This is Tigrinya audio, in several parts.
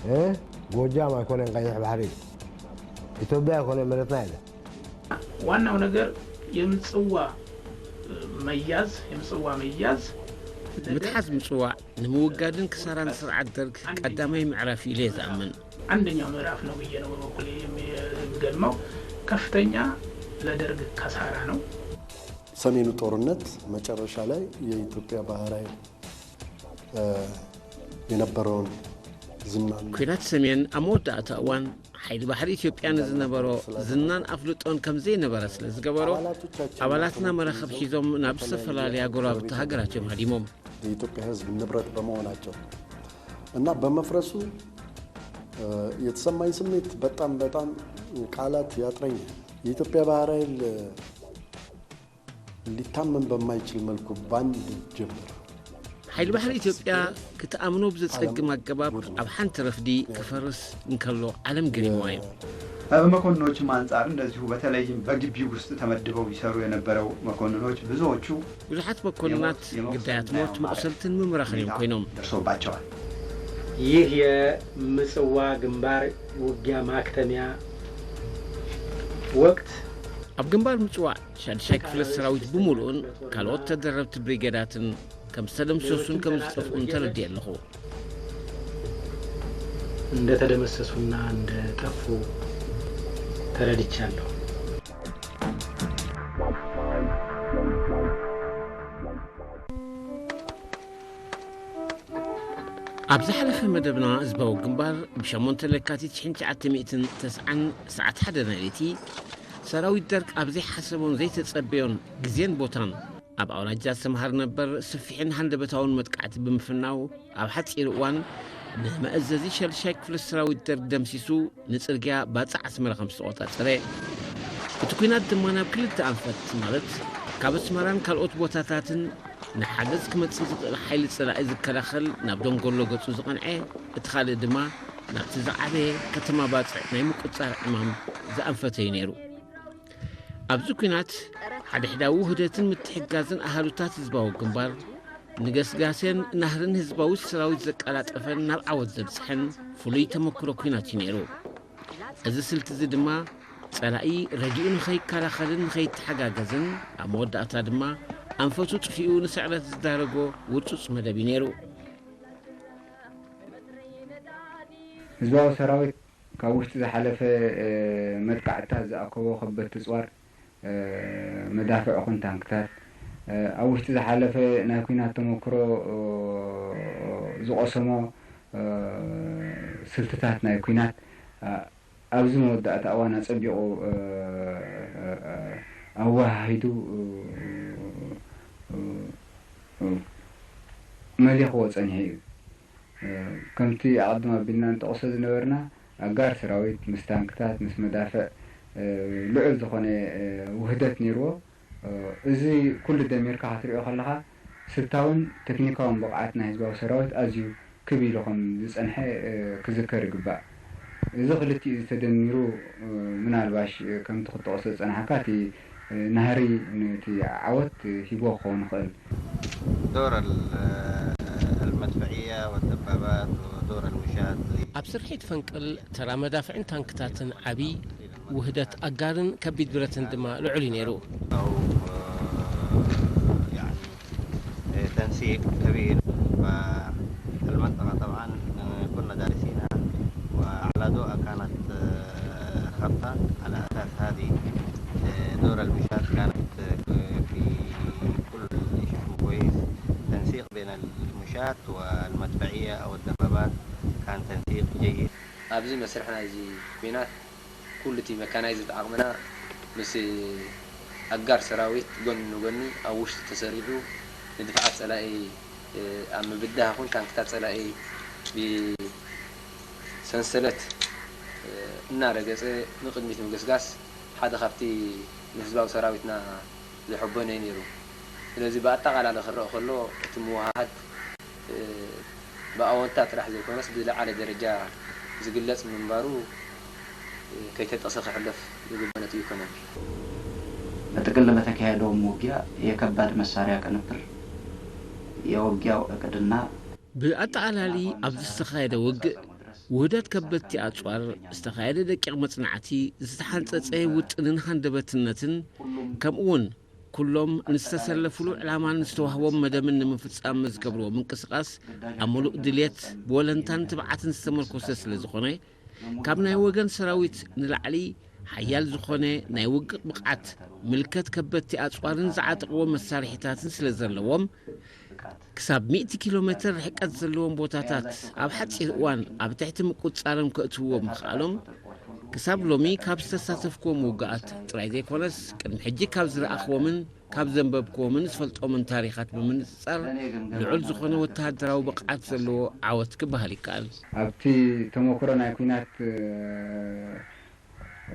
እ? ጎጃም ኣይኮነን ቀይሕ ባሕሪ፣ ኢትዮጵያ ኣይኮነን መሬትና ኢለ። ዋናው ነገር የምጽዋ መያዝ፣ የምጽዋ መያዝ ነገር ምትሓዝ ምጽዋዕ ንምውጋድን ክሳራን ስርዓት ደርግ ቀዳማይ ምዕራፍ ኢለ እየ ዝኣምን። አንደኛው ምዕራፍ ነው ብዬ ነው በበኩሌ የሚ- የምገልመው። ከፍተኛ ለደርግ ከሳራ ነው። ሰሜኑ ጦርነት መጨረሻ ላይ የኢትዮጵያ ባህር ኃይል የነበረውን ዝናን ኩናት ሰሜን ኣብ መወዳእታ እዋን ሓይሊ ባሕሪ ኢትዮጵያ ንዝነበሮ ዝናን ኣፍልጦን ከም ዘይነበረ ስለ ዝገበሮ ኣባላትና መራኸብ ሒዞም ናብ ዝተፈላለያ ጎረባብቲ ሃገራት እዮም ሃዲሞም። የኢትዮጵያ ሕዝብ ንብረት በመሆናቸው እና በመፍረሱ የተሰማኝ ስሜት በጣም በጣም ቃላት ያጥረኛል። የኢትዮጵያ ባህር ኃይል ሊታመን በማይችል መልኩ ባንድ ጀምር ሓይሊ ባሕሪ ኢትዮጵያ ክትኣምኖ ብዘጸግም ኣገባብ ኣብ ሓንቲ ረፍዲ ክፈርስ እንከሎ ዓለም ገሪምዋ እዩ። በመኮንኖችም አንጻር እንደዚሁ በተለይም በግቢ ውስጥ ተመድበው ይሰሩ የነበረው መኮንኖች ብዙዎቹ ብዙሓት መኮንናት ግዳያት ሞት መቑሰልትን ምምራኽን እዮም ኮይኖም። ደርሶባቸዋል። ይህ የምጽዋ ግንባር ውጊያ ማክተሚያ ወቅት ኣብ ግንባር ምጽዋዕ ሻድሻይ ክፍለ ሰራዊት ብምሉኡን ካልኦት ተደረብቲ ብሪጌዳትን ከም ዝተደምሰሱን ከም ዝጠፍኡን ተረዲኤ ኣለኹ። እንደተደመሰሱና እንደጠፉ ተረድቻለሁ። ኣብ ዝሓለፈ መደብና ህዝባዊ ግንባር ብ8 ለካቲት 1990 ሰዓት ሓደ ናይ ለይቲ ሰራዊት ደርግ ኣብ ዘይሓሰቦን ዘይተጸበዮን ግዜን ቦታን ኣብ ኣውራጃ ሰምሃር ነበር ስፊሕን ሃንደበታውን መጥቃዕቲ ብምፍናው ኣብ ሓጺር እዋን ንመእዘዚ ሸልሻይ ክፍለ ሰራዊት ደርግ ደምሲሱ ንጽርግያ ባጽዕ ኣስመራ ከም ዝተቖጻጸረ እቲ ኲናት ድማ ናብ ክልተ ኣንፈት ማለት ካብ ኣስመራን ካልኦት ቦታታትን ንሓገዝ ክመጽእ ዝኽእል ሓይሊ ጸላኢ ዝከላኸል ናብ ደንጎሎ ገጹ ዝቐንዐ እቲ ካልእ ድማ ናብቲ ዝዓበየ ከተማ ባጽዕ ናይ ምቁጽጻር ዕማም ዝኣንፈተ እዩ ነይሩ። ኣብዚ ኲናት ሓድሕዳዊ ውህደትን ምትሕግጋዝን ኣሃዱታት ህዝባዊ ግንባር ንገስጋሴን ናህርን ህዝባዊ ሰራዊት ዘቀላጠፈን ናብ ዓወት ዘብጽሐን ፍሉይ ተመክሮ ኲናት እዩ ነይሩ። እዚ ስልቲ እዚ ድማ ጸላኢ ረጊኡ ንኸይከላኸልን ንኸይተሓጋገዝን ኣብ መወዳእታ ድማ ኣንፈቱ ጥፊኡ ንስዕረት ዝዳረጎ ውርጹጽ መደብ እዩ ነይሩ። ህዝባዊ ሰራዊት ካብ ውሽጢ ዝሓለፈ መጥቃዕትታት ዝኣከቦ ከበድቲ ኣጽዋር መዳፍዕ ኹን ታንክታት ኣብ ውሽጢ ዝሓለፈ ናይ ኲናት ተመክሮ ዝቐሰሞ ስልትታት ናይ ኲናት ኣብዚ መወዳእታ እዋን ኣጸቢቑ ኣወሃሂዱ መሊኽዎ ጸኒሑ እዩ። ከምቲ ኣቐድም ኣቢልና ንጠቕሶ ዝነበርና ኣጋር ሰራዊት ምስ ታንክታት ምስ መዳፍዕ ልዑል ዝኾነ ውህደት ነይርዎ። እዚ ኩሉ ደሚርካ ክትሪኦ ከለኻ ስልታውን ቴክኒካውን ብቕዓት ናይ ህዝባዊ ሰራዊት ኣዝዩ ክብ ኢሉ ከም ዝጸንሐ ክዝከር ይግባእ። እዚ ክልቲኡ እዚ ተደሚሩ ምናልባሽ ከምቲ ክትጠቕሶ ዝጸናሕካ እቲ ናህሪ ነቲ ዓወት ሂብዎ ክኸውን ይኽእል። دور المدفعية والدبابات ودور المشاة ኣብ ስርሒት ፈንቅል ተራ መዳፍዕን ታንክታትን ዓቢ ውህደት ኣጋርን ከቢድ ብረትን ድማ ልዑል እዩ ነይሩ። أو يعني تنسيق كبير. فالمنطقة طبعا كنا دارسينها وعلى ضوءها كانت خطة. على أساس هذه دور المشاة كانت في كل شيء كويس. تنسيق بين المشاة والمدفعية أو الدبابات كان تنسيق جيد. ኣብዚ መስርሕ ናይዚ ኲናት ኩሉ እቲ መካናይዝድ ዓቕምና ምስ ኣጋር ሰራዊት ጎኒ ንጎኒ ኣብ ውሽጢ ተሰሪዑ ንድፍዓት ጸላኢ ኣብ ምብዳህ ኹን ታንክታት ጸላኢ ብሰንሰለት እናረገጸ ንቕድሚት ምግስጋስ ሓደ ካብቲ ንህዝባዊ ሰራዊትና ዘሐበነ እዩ ነይሩ። ስለዚ ብኣጠቓላሊ ክረአ ከሎ እቲ ምውሃሃድ ብኣወንታ ጥራሕ ዘይኮነስ ብዝለዓለ ደረጃ ዝግለጽ ምንባሩ ከይተጠቕሰ ክሕለፍ ዝግበእ ነጥቢ ኣይኮነን። በጥቅል በተካሄደውም ውጊያ የከባድ መሳሪያ ቅንብር የውጊያው እቅድና ብኣጠቓላሊ ኣብ ዝተኻየደ ውግእ ውህደት ከበድቲ ኣጽዋር፣ ዝተኻየደ ደቂቕ መጽናዕቲ፣ ዝተሓንጸጸ ውጥንን ሃንደበትነትን፣ ከምኡውን ኩሎም ንዝተሰለፉሉ ዕላማን ዝተዋህቦም መደብን ንምፍጻም ዝገብርዎ ምንቅስቓስ ኣብ ምሉእ ድልየት፣ ብወለንታን ትብዓትን ዝተመርኮሰ ስለ ዝኾነ፣ ካብ ናይ ወገን ሰራዊት ንላዕሊ ሓያል ዝኾነ ናይ ውግእ ብቕዓት፣ ምልከት ከበድቲ ኣጽዋርን ዝዓጠቕዎም መሳርሒታትን ስለ ዘለዎም፣ ክሳብ ሚእቲ ኪሎ ሜትር ርሕቀት ዘለዎም ቦታታት ኣብ ሓጺር እዋን ኣብ ትሕቲ ምቁጽጻሮም ከእትውዎ ምኽኣሎም፣ ክሳብ ሎሚ ካብ ዝተሳተፍክዎም ውግኣት ጥራይ ዘይኮነስ፣ ቅድሚ ሕጂ ካብ ዝረኣኽዎምን ካብ ዘንበብክዎምን ዝፈልጦምን ታሪኻት ብምንጽጻር፣ ልዑል ዝኾነ ወተሃደራዊ ብቕዓት ዘለዎ ዓወት ክበሃል ይከኣል። ኣብቲ ተመክሮ ናይ ኲናት፣ እ፣ እ፣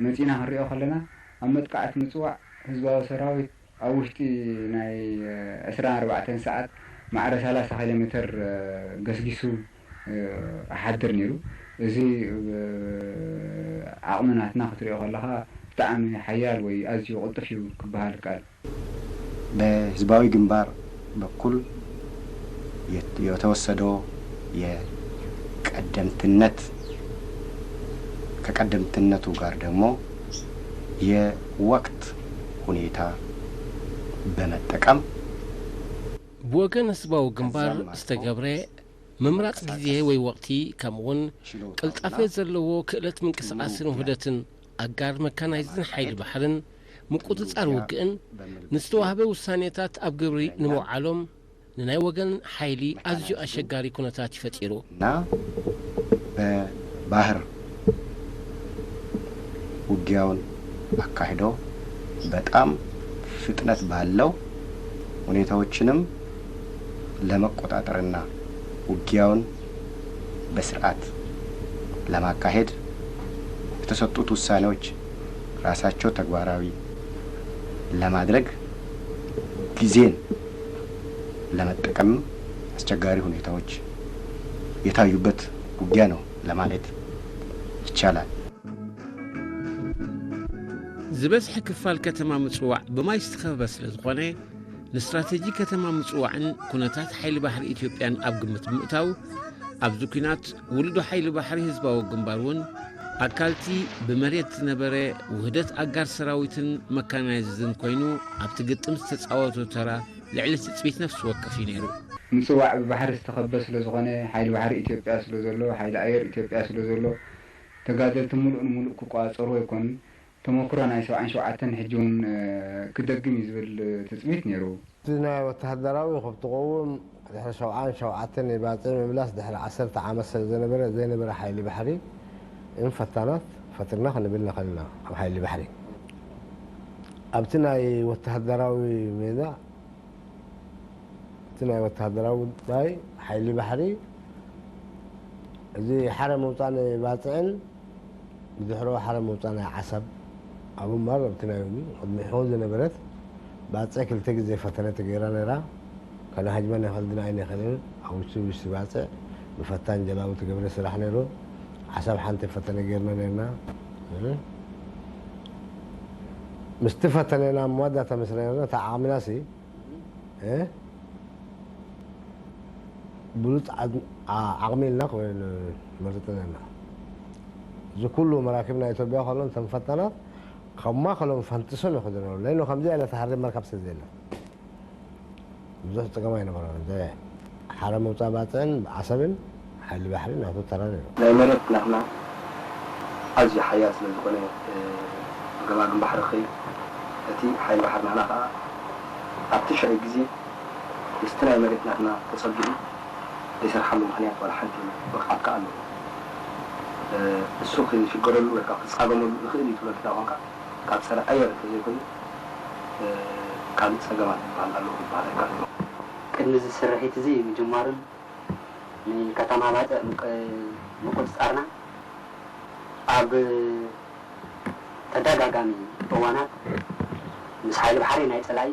መጺና ክንሪኦ ከለና፣ ኣብ መጥቃዕቲ ምጽዋዕ ህዝባዊ ሰራዊት ኣብ ውሽጢ ናይ፣ እ፣ ዕስራን ኣርባዕተን ሰዓት ማዕረ ሰላሳ ኪሎ ሜትር፣ እ፣ ገስጊሱ፣ እ፣ ኣሓድር ነይሩ። እዚ፣ እ፣ ዓቕሚ ናትና ክትሪኦ ከለኻ ብጣዕሚ ሓያል ወይ ኣዝዩ ቅልጡፍ እዩ ክበሃል ይከኣል። በህዝባዊ ግንባር በኩል የት-፣ የተወሰደው የቀደምትነት፣ ከቀደምትነቱ ጋር ደግሞ የወቅት ሁኔታ በመጠቀም ብወገን ህዝባዊ ግንባር ዝተገብረ ምምራጽ ግዜ ወይ ወቕቲ፣ ከምኡውን ቅልጣፈ ዘለዎ ክእለት ምንቅስቓስን ውህደትን ኣጋር መካናይዝድን ሓይሊ ባሕርን ምቁጽጻር ውግእን ንዝተዋህበ ውሳኔታት ኣብ ግብሪ ንምውዓሎም ንናይ ወገን ሓይሊ ኣዝዩ ኣሸጋሪ ኩነታት እዩ ፈጢሩ። እና በባህር ውጊያውን አካሂዶ በጣም ፍጥነት ባለው ሁኔታዎችንም ለመቆጣጠርና ውጊያውን በስርዓት ለማካሄድ የተሰጡት ውሳኔዎች ራሳቸው ተግባራዊ ለማድረግ ጊዜን ለመጠቀም አስቸጋሪ ሁኔታዎች የታዩበት ውጊያ ነው ለማለት ይቻላል። ዝበዝሐ ክፋል ከተማ ምጽዋዕ ብማይ ዝተኸበበ ስለ ዝኾነ፣ ንስትራተጂ ከተማ ምጽዋዕን ኩነታት ሓይሊ ባሕሪ ኢትዮጵያን ኣብ ግምት ብምእታው፣ ኣብዚ ኲናት ውሉዶ ሓይሊ ባሕሪ ህዝባዊ ግንባር እውን ኣካልቲ ብመሬት ዝነበረ ውህደት ኣጋር ሰራዊትን መካናይዝድን ኮይኑ ኣብቲ ግጥም ዝተጻወቶ ተራ ልዕሊ ትጽቢት ነፍሲ ወከፍ እዩ ነይሩ። ምጽዋዕ ብባሕሪ ዝተኸበ ስለ ዝኾነ፣ ሓይሊ ባሕሪ ኢትዮጵያ ስለ ዘሎ፣ ሓይሊ ኣየር ኢትዮጵያ ስለ ዘሎ፣ ተጋደልቲ ምሉእ ንምሉእ ክቆጻጸርዎ ኣይኮኑን። ተመክሮ ናይ ሰብዓን ሸውዓተን ሕጂ እውን ክደግም እዩ ዝብል ትጽቢት ነይሩ። እቲ ናይ ወተሃደራዊ ክብትቕውም ድሕሪ ሰብዓን ሸውዓተን ናይ ባጽዕ ምምላስ ድሕሪ ዓሰርተ ዓመት ስለ ዘነበረ ዘይነበረ ሓይሊ ባሕሪ እም ፈታናት ፈጢርና ክንብል ንኽእል ኢና። ኣብ ሓይሊ ባሕሪ ኣብቲ ናይ ወተሃደራዊ ሜዳ እቲ ናይ ወተሃደራዊ ጉዳይ ሓይሊ ባሕሪ እዚ ሓረ ምውጻእ ንባጽዕን ብድሕሮ ሓረ ምውጻእ ናይ ዓሰብ ኣብ እምባር ኣብቲ ናይ ቅድሚ ሕወ ዝነበረት ባጽዕ ክልተ ግዜ ፈተነ ተገይራ ነይራ። ከነሃጅመን ኣይኸልድን ኣይንኽእልን። ኣብ ውሽጢ ውሽጢ ባጽዕ ብፈታን ጀላቡ ትገብረ ስራሕ ነይሩ። ዓሰብ ሓንቲ ፈተነ ገይርና ነርና። ምስቲ ፈተነ ናብ መወዳእታ ምስ ነርና እታ ዓቕምና ሲ ብሉፅ ዓቕሚ ኢልና መርፅና ኢና። እዚ ኩሉ መራክብ ናይ ኢትዮጵያ ከሎ እተን ፈታናት ካብ ማእከሎም ፈንጢሶም ይኸዱ ነበሩ። ለይኖ ከምዚ ዓይነት ሃርድ መርከብ ስለ ዘየለ ብዙሕ ፀገም ኣይነበሮን። ሓረ ምውፃእ ባፅዕን ዓሰብን ሓይሊ ባሕሪ ናቱ ተራ ነይሩ። ናይ መሬት ናትና ኣዝዩ ሓያል ስለ ዝኾነ ብገማግም ባሕሪ ክኸይድ እቲ ሓይሊ ባሕሪ ናትና ከዓ ኣብቲ ሽዑ ግዜ ምስቲ ናይ መሬት ናትና ተፀጊዑ ዘይሰርሓሉ ምኽንያት ዋላ ሓንቲ ብቕዓት ከዓ ኣለዎ። እሱ ክሽገረሉ ወይ ከዓ ክፃገመሉ ይኽእል እዩ ትብሎ እንተ ደኣ ኾንካ ካብ ፀረ ኣየር እንተዘይኮይኑ ካልእ ፀገማት ዝበሃል ኣለዎ ክበሃል ኣይከኣልን። ቅድሚ እዚ ስርሒት እዚ ምጅማሩን ንከተማ ባጽዕ ምቁጽጻርና ኣብ ተደጋጋሚ እዋናት ምስ ሓይሊ ባሕሪ ናይ ጸላኢ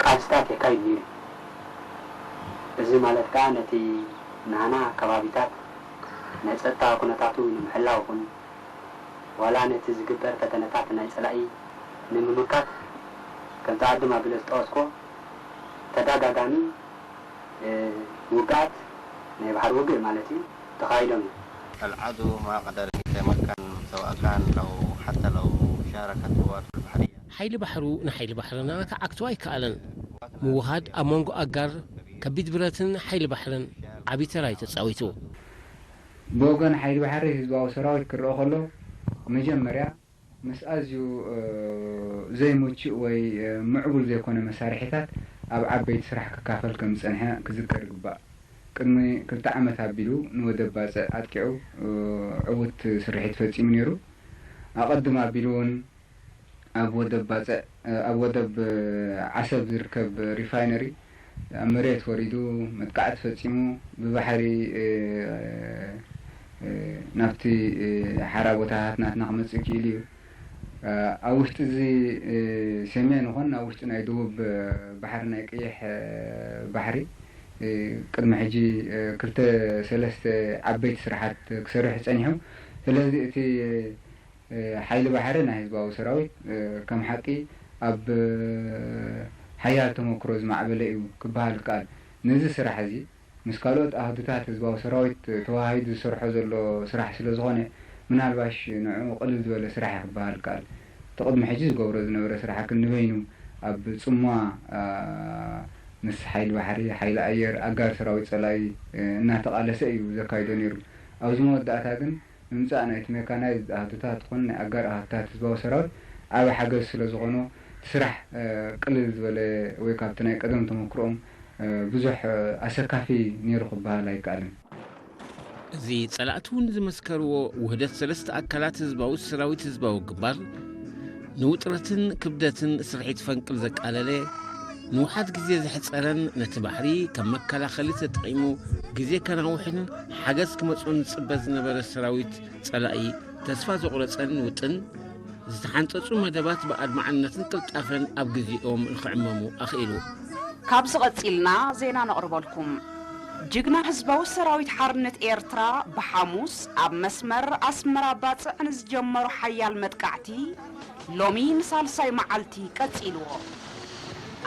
ቃልስታት የካይድ ነይሩ። እዚ ማለት ከኣ ነቲ ናህና ከባቢታት ናይ ጸጥታ ኩነታቱ ንምሕላው ይኹን ዋላ ነቲ ዝግበር ፈተነታት ናይ ጸላኢ ንምምካት ከምቲ ኣድም ኣቢለ ዝጠቐስኩዎ ተደጋጋሚ ውግኣት ናይ ባሕሪ ውግእ ማለት እዩ ተኻይዶም እዩ። العدو ما قدر يتمكن، سواء كان لو حتى لو شارك القوات البحرية. ሓይሊ ባሕሩ ንሓይሊ ባሕርና ክዓግቶ ኣይከኣለን። ምውሃድ ኣብ መንጎ ኣጋር ከቢድ ብረትን ሓይሊ ባሕርን ዓቢ ተራ እዩ ተጻዊቱ። ብወገን ሓይሊ ባሕሪ ህዝባዊ ሰራዊት ክረኣ ከሎ መጀመርያ ምስ ኣዝዩ ዘይምቹእ ወይ ምዕቡል ዘይኮነ መሳርሒታት ኣብ ዓበይቲ ስራሕ ክካፈል ከም ዝጸንሐ ክዝከር ይግባእ። ቅድሚ ክልተ ዓመት ኣቢሉ ንወደብ ባጽዕ ኣጥቂዑ ዕዉት ስርሒት ፈጺሙ ነይሩ። ኣቐድም ኣቢሉ እውን ኣብ ወደብ ባጽዕ ኣብ ወደብ ዓሰብ ዝርከብ ሪፋይነሪ ኣብ መሬት ወሪዱ መጥቃዕቲ ፈጺሙ ብባሕሪ ናብቲ ሓራ ቦታታት ናትና ክመጽእ ክኢሉ እዩ። ኣብ ውሽጢ እዚ ሰሜን ይኹን ኣብ ውሽጢ ናይ ደቡብ ባሕሪ ናይ ቀይሕ ባሕሪ ቅድሚ ሕጂ ክልተ ሰለስተ ዓበይቲ ስራሓት ክሰርሕ ጸኒሑ። ስለዚ እቲ ሓይሊ ባሕሪ ናይ ህዝባዊ ሰራዊት ከም ሓቂ ኣብ ሓያል ተመክሮ ዝማዕበለ እዩ ክበሃል ይከኣል። ነዚ ስራሕ እዚ ምስ ካልኦት ኣሃዱታት ህዝባዊ ሰራዊት ተወሃሂዱ ዝሰርሖ ዘሎ ስራሕ ስለ ዝኾነ ምናልባሽ ንዕኡ ቅልል ዝበለ ስራሕ እዩ ክበሃል ይከኣል። እቲ ቅድሚ ሕጂ ዝገብሮ ዝነበረ ስራሕ ግን ንበይኑ ኣብ ጽምዋ ምስ ሓይሊ ባሕሪ፣ ሓይሊ ኣየር፣ ኣጋር ሰራዊት ጸላኢ እናተቓለሰ እዩ ዘካይዶ ነይሩ። ኣብዚ መወዳእታ ግን ምምጻእ ናይቲ ሜካናይዝድ ኣሃዱታት ኹን ናይ ኣጋር ኣሃዱታት ህዝባዊ ሰራዊት ዓቢ ሓገዝ ስለ ዝኾኖ እቲ ስራሕ ቅልል ዝበለ ወይ ካብቲ ናይ ቀደም ተመክሮኦም ብዙሕ ኣሰካፊ ነይሩ ክበሃል ኣይከኣልን። እዚ ጸላእቲ እውን ዝመስከርዎ ውህደት ሰለስተ ኣካላት ህዝባዊ ሰራዊት ህዝባዊ ግንባር ንውጥረትን ክብደትን ስርሒት ፈንቅል ዘቃለለ ንውሓት ግዜ ዘሕጸረን ነቲ ባሕሪ ከም መከላኸሊ ተጠቒሙ ግዜ ከናውሕን ሓገዝ ክመጽኦን ዝጽበ ዝነበረ ሰራዊት ጸላኢ ተስፋ ዘቑረጸን ውጥን ዝተሓንጸጹ መደባት ብኣድማዕነትን ቅልጣፈን ኣብ ግዜኦም ንኽዕመሙ ኣኽኢሉ። ካብዚ ቀጺልና ዜና ነቕርበልኩም። ጅግና ህዝባዊ ሰራዊት ሓርነት ኤርትራ ብሓሙስ ኣብ መስመር ኣስመራ ባጽዕ ንዝጀመሮ ሓያል መጥቃዕቲ ሎሚ ንሳልሳይ መዓልቲ ቀጺልዎ።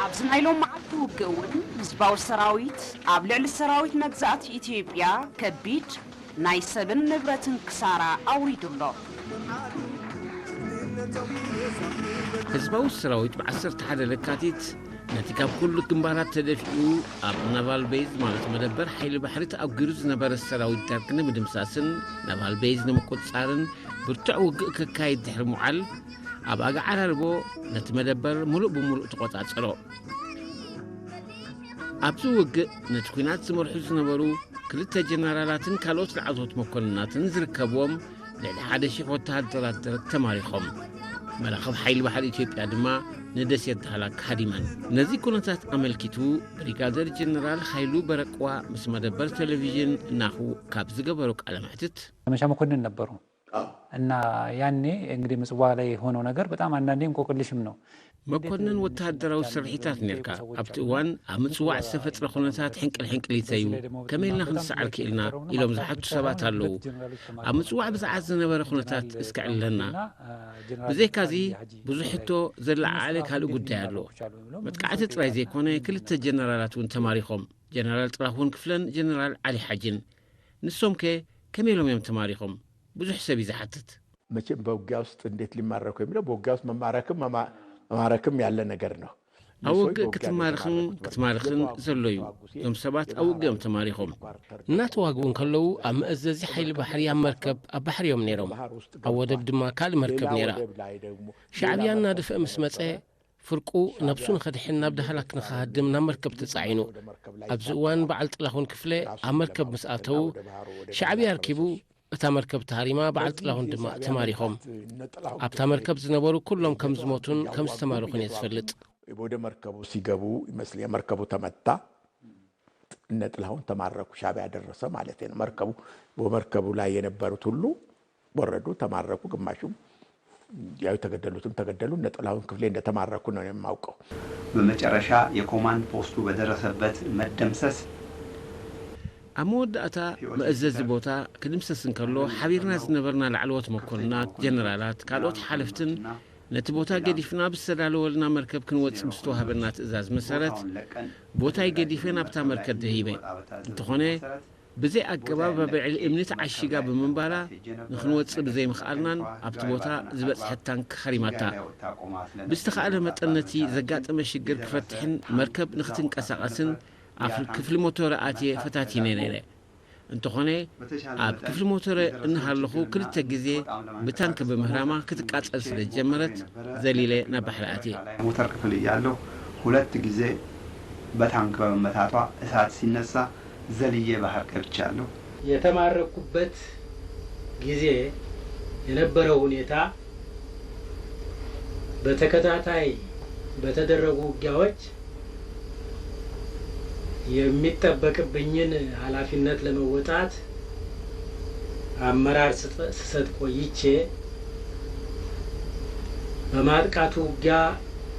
ኣብዚ ናይ ሎም መዓልቲ ውግእ እውን ህዝባዊ ሰራዊት ኣብ ልዕሊ ሰራዊት መግዛእቲ ኢትዮጵያ ከቢድ ናይ ሰብን ንብረትን ክሳራ ኣውሪዱ ኣሎ። ህዝባዊ ሰራዊት ብ ዓሰርተ ሓደ ለካቲት ነቲ ካብ ኩሉ ግንባራት ተደፊኡ ኣብ ናቫል ቤዝ ማለት መደበር ሓይሊ ባሕሪ ተኣጒሩ ዝነበረ ሰራዊት ደርግ ንምድምሳስን ናቫል ቤዝ ንምቁጽጻርን ብርቱዕ ውግእ ከካይድ ድሕሪ ምውዓል ኣብ ኣግዓራርቦ ነቲ መደበር ሙሉእ ብሙሉእ ተቖጻጸሮ። ኣብዚ ውግእ ነቲ ኲናት ዝመርሑ ዝነበሩ ክልተ ጀነራላትን ካልኦት ላዕለዎት መኮንናትን ዝርከብዎም ልዕሊ ሓደ ሺሕ ወተሃደራት ደርግ ተማሪኾም። መራኽብ ሓይሊ ባሕሪ ኢትዮጵያ ድማ ንደሴት ዳህላክ ሃዲመን። ነዚ ኩነታት ኣመልኪቱ ብሪጋደር ጀነራል ሃይሉ በረቅዋ ምስ መደበር ቴሌቪዥን ናሁ ካብ ዝገበሮ ቃለ መሕትት፣ ዘመቻ መኮንን ነበሩ እና ያኔ እንግዲህ ምጽዋ ላይ የሆነው ነገር በጣም አንዳንዴ እንቆቅልሽም ነው። መኮንን ወተሃደራዊ ስርሒታት ነርካ። ኣብቲ እዋን ኣብ ምጽዋዕ ዝተፈጥረ ኩነታት ሕንቅል ሕንቅሊተዩ፣ ከመይ ኢልና ክንሰዓር ክኢልና ኢሎም ዝሓቱ ሰባት ኣለዉ። ኣብ ምጽዋዕ ብዝዓት ዝነበረ ኩነታት እስከ ዕለና። ብዘይካዚ ብዙሕ ሕቶ ዘለዓዓለ ካልእ ጉዳይ ኣሎ። መጥቃዕቲ ጥራይ ዘይኮነ ክልተ ጀነራላት እውን ተማሪኾም፣ ጀነራል ጥላሁን ክፍለን ጀነራል ዓሊ ሓጅን። ንሶም ከ ከመይ ኢሎም እዮም ተማሪኾም? ብዙሕ ሰብ እዩ ዝሓትት። መቼም በውጊያ ውስጥ እንዴት ሊማረኩ የሚለው በውጊያ ውስጥ መማረክም መማረክም ያለ ነገር ነው። ኣብ ውግእ ክትማርኽን ክትማርኽን ዘሎ እዩ። እዞም ሰባት ኣብ ውግእ እዮም ተማሪኾም። እናተዋግኡ እንከለዉ ኣብ መእዘዚ ሓይሊ ባሕሪ ኣብ መርከብ ኣብ ባሕሪ እዮም ነይሮም። ኣብ ወደብ ድማ ካልእ መርከብ ነይራ። ሻዕብያ እናደፍአ ምስ መጸ ፍርቁ ነብሱ ንኸድሕን ናብ ዳህላክ ንኸሃድም ናብ መርከብ ተጻዒኑ። ኣብዚ እዋን በዓል ጥላሁን ክፍለ ኣብ መርከብ ምስ ኣተዉ ሻዕብያ ኣርኪቡ እታ መርከብ ተሃሪማ በዓል ጥላሁን ድማ ተማሪኾም። ኣብታ መርከብ ዝነበሩ ኩሎም ከም ዝሞቱን ከም ዝተማረኹን እየ ዝፈልጥ። ወደ መርከቡ ሲገቡ ይመስል የመርከቡ ተመታ። እነ ጥላሁን ተማረኩ። ሻዕብያ ደረሰ ማለት ነው። መርከቡ በመርከቡ ላይ የነበሩት ሁሉ ወረዱ፣ ተማረኩ። ግማሹም ያው የተገደሉትም ተገደሉ። እነ ጥላሁን ክፍሌ እንደተማረኩ ነው የማውቀው። በመጨረሻ የኮማንድ ፖስቱ በደረሰበት መደምሰስ ኣብ መወዳእታ መእዘዚ ቦታ ክድምሰስ እንከሎ ሓቢርና ዝነበርና ላዕለዎት መኮንናት፣ ጀነራላት፣ ካልኦት ሓለፍትን ነቲ ቦታ ገዲፍና ብዝተዳለወልና መርከብ ክንወጽእ ብዝተዋህበና ትእዛዝ መሰረት፣ ቦታይ ገዲፈ ናብታ መርከብ ደሂበ። እንተኾነ፣ ብዘይ ኣገባብ ኣብ ልዕሊ እምኒ ተዓሺጋ ብምንባራ፣ ንኽንወጽእ ብዘይምኽኣልናን ኣብቲ ቦታ ዝበጽሐት ታንክ ሃሪማታ። ብዝተኻእለ መጠን ነቲ ዘጋጠመ ሽግር ክፈትሕን መርከብ ንኽትንቀሳቐስን ኣብ ክፍሊ ሞተር ኣትየ ፈታቲነ ነይረ። እንተኾነ፣ ኣብ ክፍሊ ሞተር እናሃለኹ ክልተ ግዜ ብታንክ ብምህራማ ክትቃጸል ስለ ዝጀመረት፣ ዘሊለ ናብ ባሕሪ ኣትየ። ሞተር ክፍል እያለሁ ሁለት ጊዜ በታንክ በመመታቷ እሳት ሲነሳ ዘልዬ ባህር ገብቻለሁ። የተማረኩበት ጊዜ የነበረው ሁኔታ በተከታታይ በተደረጉ ውጊያዎች የሚጠበቅብኝን ኃላፊነት ለመወጣት አመራር ስጥ- ስሰጥ ቆይቼ በማጥቃቱ ውጊያ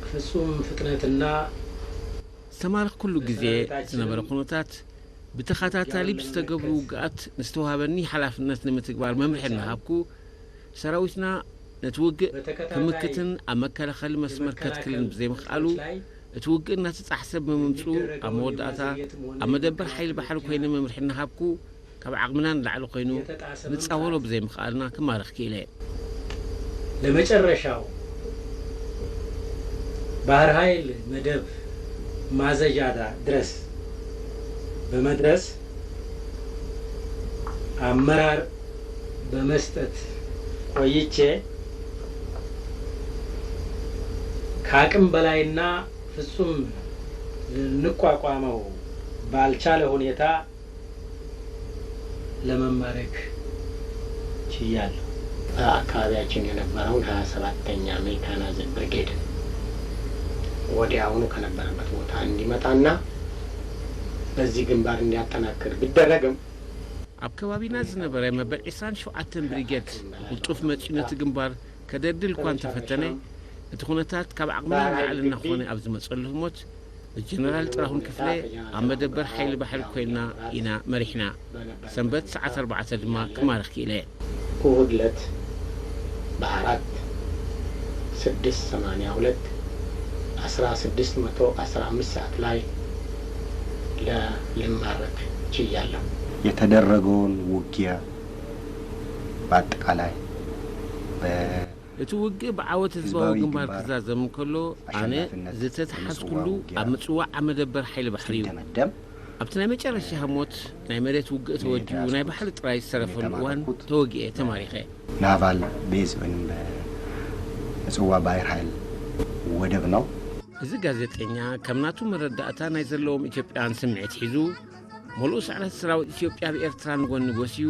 ፍጹም ፍጥነትና ዝተማረኽኩሉ ግዜ ዝነበረ ኩነታት፣ ብተኸታታሊ ብዝተገብሩ ውግኣት ንዝተዋህበኒ ሓላፍነት ንምትግባር መምርሒ እናሃብኩ፣ ሰራዊትና ነቲ ውግእ ክምክትን ኣብ መከላኸሊ መስመር ከትክልን ብዘይምኽኣሉ፣ እቲ ውግእ እናተጻሕሰ ብምምጽኡ፣ ኣብ መወዳእታ ኣብ መደበር ሓይሊ ባሕሪ ኮይነ መምርሒ እናሃብኩ፣ ካብ ዓቕምና ንላዕሊ ኮይኑ ንጻወሮ ብዘይምኽኣልና ክማረኽ ክኢለ። ለመጨረሻው ባህር ኃይል መደብ ማዘዣ ድረስ በመድረስ አመራር በመስጠት ቆይቼ ከአቅም በላይና ፍጹም ልንቋቋመው ባልቻለ ሁኔታ ለመማረክ ችያለሁ። በአካባቢያችን የነበረውን ሃያ ሰባተኛ ሜካናይዝድ ብርጌድ ወዲያውኑ ከነበረበት ቦታ እንዲመጣና በዚህ ግንባር እንዲያጠናክር ቢደረግም ኣብ ከባቢና ዝነበረ መበል ዕስራን ሸውዓተን ብሪጌድ ብቕልጡፍ መጺኡ ነቲ ግንባር ከደልድል እኳ እንተፈተነ፣ እቲ ኩነታት ካብ ዓቕምና ንላዕሊ እናኾነ ኣብ ዝመጸሉ ህሞት፣ ብጀነራል ጥላሁን ክፍለ ኣብ መደበር ሓይሊ ባሕሪ ኮይንና ኢና መሪሕና። ሰንበት ሰዓት ኣርባዕተ ድማ ክማርኽ ክኢለ። እሁድ ዕለት በአራት ስድስት ሰማንያ ሁለት አስራ ስድስት መቶ አስራ አምስት ሰዓት ላይ ለ- ልማረክ ችያለሁ። የተደረገውን ውጊያ በአጠቃላይ በ- እቲ ውግእ ብዓወት ህዝባዊ ህዝባዊ ግንባር ግንባር ክዛዘም እንከሎ፣ ኣነ ኣሸናፊነት ዝተተሓዝኩሉ ንምጽዋዕ ውግያ ኣብ ምጽዋዕ ኣብ መደበር ሓይሊ ባሕሪ እዩ። ሲደመደም ኣብቲ ናይ መጨረሻ ህሞት ናይ መሬት ውግእ ተወዲኡ የተያዝኩት ናይ ባሕሪ ጥራይ ዝተረፈሉ እዋን የተማረኩት ተወጊኤ ተማሪኸ። ናቫል ቤዝ ወይም በምጽዋ ባሕር ኃይል ወደብ ነው። እዚ ጋዜጠኛ ከም ናቱ መረዳእታ ናይ ዘለዎም ኢትዮጵያውያን ስምዒት ሒዙ፣ ሙሉእ ስዕረት ሰራዊት ኢትዮጵያ ኣብ ኤርትራ ንጎኒ ጎስዩ፣